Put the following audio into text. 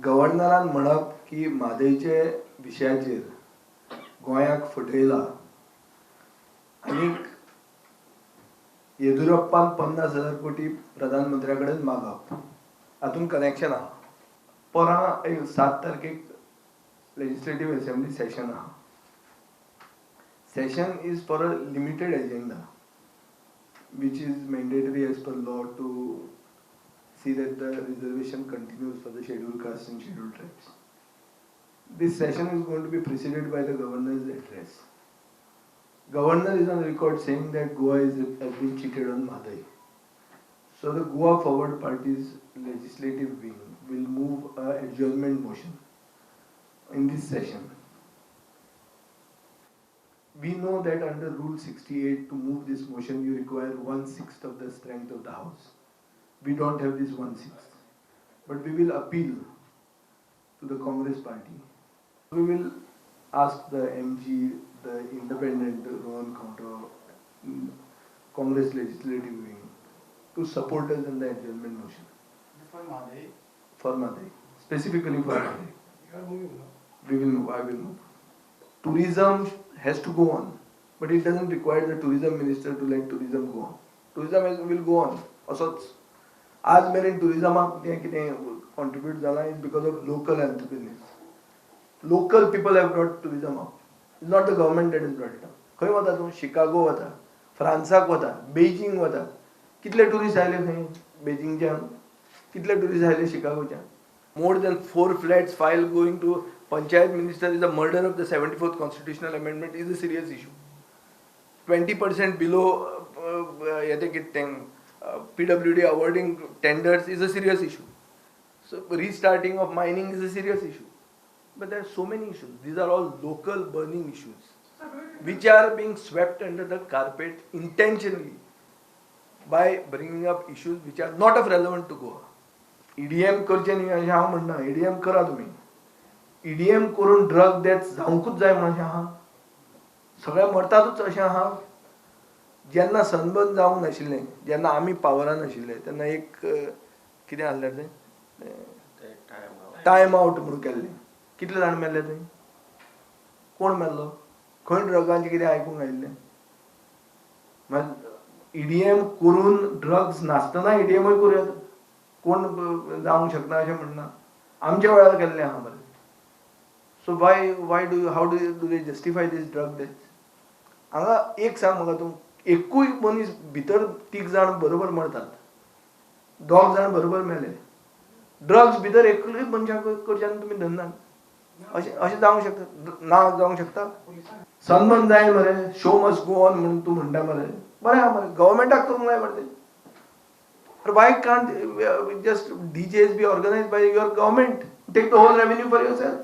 गव्हर्नरान म्हणप की म्हादयचे विशयाचेर गोंयाक फटयला आनीक येदुरप्पान 50,000 कोटी प्रधानमंत्र्या कडेन मागप, हातूंत कनेक्शन आहा. परां एक 7 तारखेक लेजिस्लेटीव असेंब्ली सेशन आहा. Session is for a limited agenda which is mandatory as per law to see that the reservation continues for the scheduled castes and scheduled tribes. This session is going to be preceded by the governor's address. Governor is on record saying that Goa has been cheated on Mhadei. So the Goa Forward Party's legislative wing will move a adjournment motion in this session. We know that under Rule 68, to move this motion, you require 1/6 of the strength of the House. We don't have this 1/6. But we will appeal to the Congress party. We will ask the MG, the independent Rohan Khaunte, Congress legislative wing, to support us in the adjournment motion. For Mhadei? For Mhadei. Specifically for Mhadei. You are moving now? We will move, I will move. Tourism has to go on, but it doesn't require the tourism minister to let tourism go on. Tourism will go on. असोच आज मेरेन टुरिजमाक तें कितें contribute जालां is because of local entrepreneurs. Local people have brought tourism up. It's not the government that is brought it up. खंय वता तूं? Chicago वता, फ्रांसाक वता, बेजिंग वता. कितले टुरिस्ट आयले खंय बेजिंगच्यान? कितले टुरिस्ट आयले शिकागोच्यान? More than 4 flats file going to panchayat minister is a murder of the 74th constitutional amendment, is a serious issue. 20% below हें तें कितें तें PWD awarding tenders is a serious issue. So restarting of mining is a serious issue. But there are so many issues. These are all local burning issues which are being swept under the carpet intentionally by bringing up issues which are not of relevant to Goa. EDM करचें न्ही अशें हांव म्हणना. EDM करा तुमी. EDM करून drug death जावंकूच जाय म्हणून अशें आहा? सगळे मरतातूच अशें आहा? जेन्ना सनबर्न जावंक नाशिल्लें, जेन्ना आमी पावरान आशिल्ले, तेन्ना एक कितें आहलें तें, टायम आवट म्हणून केल्लें. कितले जाण मेल्ले थंय? कोण मेल्लो? खंय ड्रगांचें कितें आयकूंक आयिल्लें? मागीर ईडीएम करून ड्रग्स नासतना ईडीएमूय करूं येता. कोण जावंक शकना अशें म्हणना. आमच्या वेळार केल्लें आहा मरे. So why do how do they justify this drug death? हांगा एक सांग म्हाका तूं, एकूय मनीस भितर तीग जाण बरोबर मरतात, दोग जाण बरोबर मेले, ड्रग्स भितर एकूय मनशाक कडच्यान तुमी धरनात. अशें अशें जावंक शकता ना? जावंक शकता. सनबर्न जाय मरे, शो मस्ट गो ऑन म्हणून तूं म्हणटा मरे. बरें आहा मरे, गव्हर्मेंटाक करूंक जाय मरे तें. Why can't just DJs be organized by your government? Take the whole revenue for yourself.